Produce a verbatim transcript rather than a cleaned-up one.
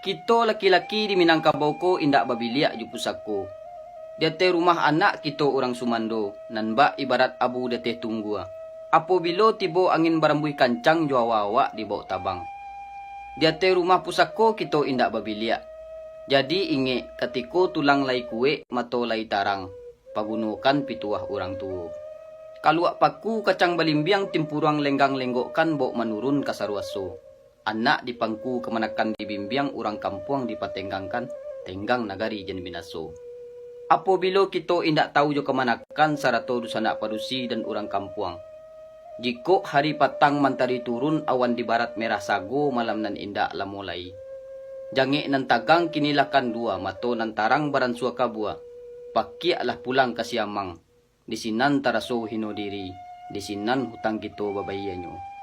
Kito laki-laki di Minangkabau ko indak babiliak jo pusako. Di ateh rumah anak kito urang sumando, nan bak ibarat abu di ateh tunggua. Apobilo tibo angin barambuih kancang jo awak-awak dibaok tabang. Di ateh rumah pusako kito indak babiliak. Jadi ingek, katiko tulang lai kuek, mato lai tarang, pagunokan pituah urang tuo. Kaluak paku kacang balimbiang timpuruang lenggang lenggokkan baok manurun ka saruaso. Anak dipangku kamanakan dibimbiang urang kampuang dipatenggangkan, tenggang nagari jan binaso. Apobilo kito indak tawu jo kamanakan sarato dusanak padusi dan urang kampuang. Jikok hari patang mantari turun awan di barat merah sago malam nan indak lamo lai. Jangek nan tagang kini lah kandua mato nan tarang baransua kabua. Pakiaklah pulang ka siamang. Di sinan taraso hino diri, di sinan hutang kito babaianyo.